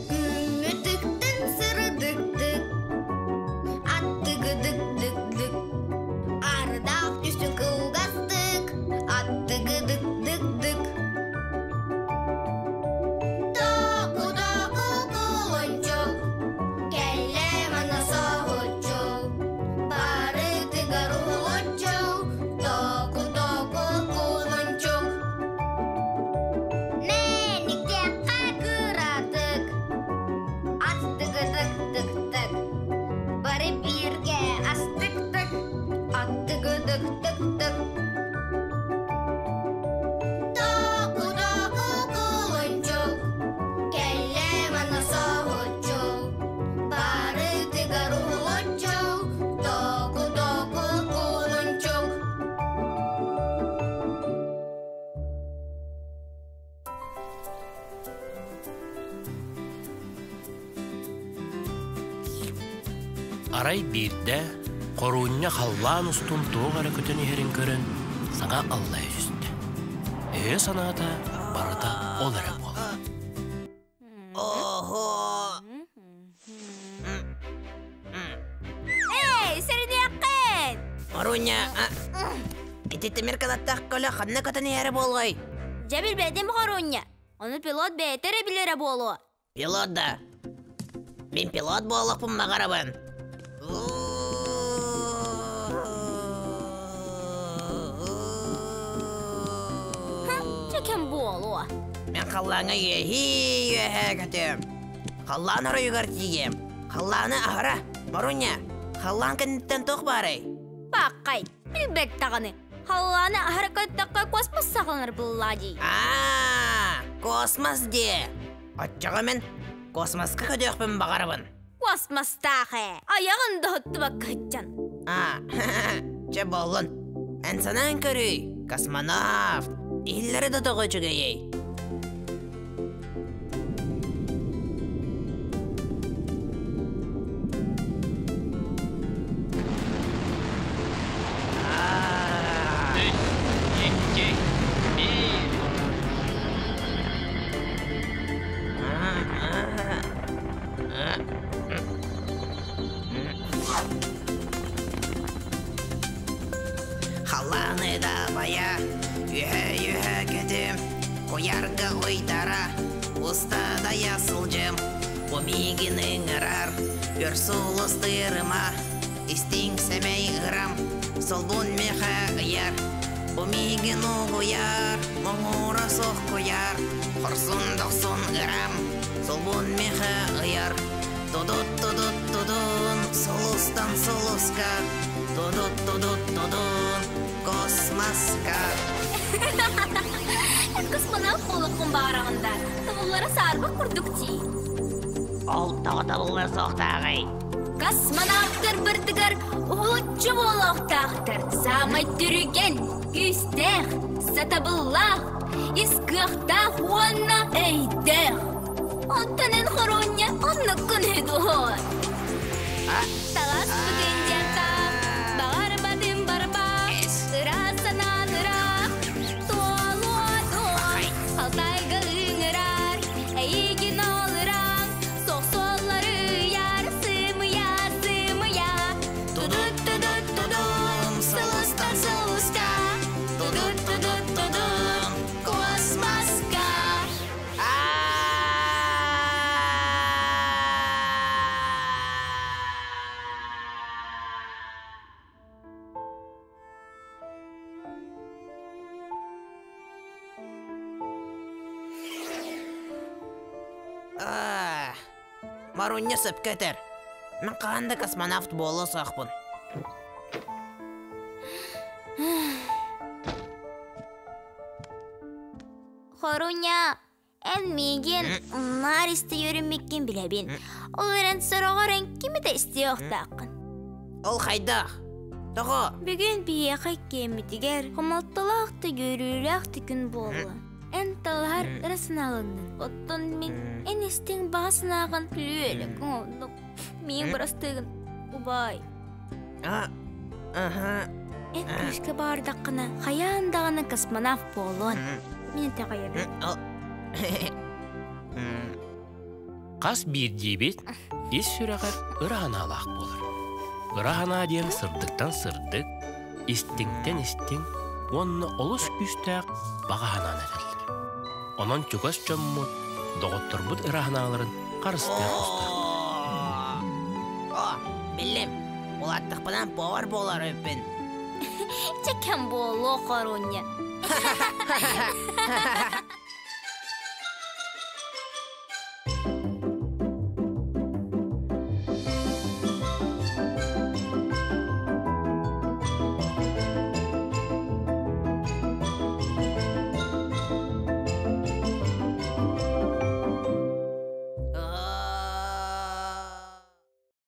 Күммүтүктэн сырдыктык, аттыгыдык-дык-дык, ардаах түсүн кылгастык, аттыгыдык-дык-дык. Току-току кулунчук, кэллэ манна соһуччу, барытыгар уһулуччу, току-току кулунчук. Мэниктэххэ кыратык, аттыгыдык-тык-тык, бары бииргэ астык-тык, аттыгыдык-тык-тык. Току-току кулунчук, кэллэ манна соһуччу, барытыгар уһулуччу, току-току кулунчук. Арай биирдэ хоруунньа халлаан устун туох эрэ көтөн иһэрин көрөн саҥа аллайа түстэ. Өйө-санаата барыта ол эрэ буолла. Ого! Эй, сэрэтиэххин! Маруня, ити тимир кынаттаах көлө ханна көтөн иһэрэ буолуой? Дьэ билбэтим, Хоруня. Ону пилот бэйэтэ эрэ билэрэ буолуо. Пилот да? Мин пилот буолуохпун баҕарабын. Чэ кэм буолуо. Мен халлааҥҥа үөһии үөһэ көтүөм. Халлаан оройугар тиийиэм. Халлааны аһара, Маруня, халлаан кэнниттэн туох баарай? Бааккай, билбэт даҕаны. Халлааны аһара көттөххө космос саҕаланар буоллаа дии. Аа, космос дии. Оччоҕо мин космоска көтүөхпүн баҕарабын. Космостаах ээ, айаҕын да оттубакка сылдьан. Аа, чэ буоллун. Эн санаан көрүүй, космонавт. Иһиллэрэ да тоҕо үчүгэйэй. Үс, икки, биир. Халлааны дабайа, үһэ-үһэ көтүм, куйарга уйдара, устадайа сылдьым, бу миигин ыҥырар, өр сулустыырыма, истиҥ сэмэй ырам, солбун миэхэ ыйар, бу миигин угуйар, муҥура суох куйар, хорсун дохсун ырам, солбун миэхэ ыйар, Тудут тудут тудун, сулустан сулуска, тудут тудут тудун, космоска. Космонавт буолуоххун баҕараҕын да, табыллара саарбах курдук дии. Ол тоҕо табыллар суохтааҕый? Космонавтар бардыгар уһулуччу буолуохтаахтар. Саамай түргэн, күүстээх, сатабыллаах, ис кыахтаах уонна өйдөөх. Оттон эн хоруонньа оннуккун үһү дуо? Талас бүгүн дьахтаах, баҕарбатым барбах, ыраас санаан ыраах, туолуо дуо, Алтайга ыҥырар, эйигин ол ыраҥ, сохсоллары ыйар, сымыйа, сымыйа, Тудут тудут тудум, сулустан сулуска, тудут тудут тудум, космоска. Марунья сөпкө этэр. Мин хаһан да космонавт буолуо суохпун. Хоруня, эн миигин наар истэ үөрэммиккин билэбин. Ол эрэн сороҕор эн кими да истиэхтааххын. Ол хайдах? Тоҕо? Бүгүн биһиэхэ иккиэммитигэр хомолтолоох да үөрүүлээх да күн буолла. Эн талаһар ыра санааланнын. Оттон мин эн истиҥ баҕа санааҕын күлүөлэк оҥордум. Миигин бырастыыгын, убаай. А, аха. Эн күүскэ баардаххына, хайаан даҕаны космонавт буолуон. Мин итэҕэйэбин. Хас биирдиибит ис сүрэҕэр ыра санаалаах буолар. Ыра санаа диэн сырдыктан сырдык, истиҥтэн истиҥ уонна олус күүстээх баҕа санааны этэллэр. Онон чугас дьоммут, доҕотторбут ыра санааларын харыстыах тустаахпыт. О, биллим. Улааттахпына повар буолар үппүн. Чэ кэм буолуо хоруунньа.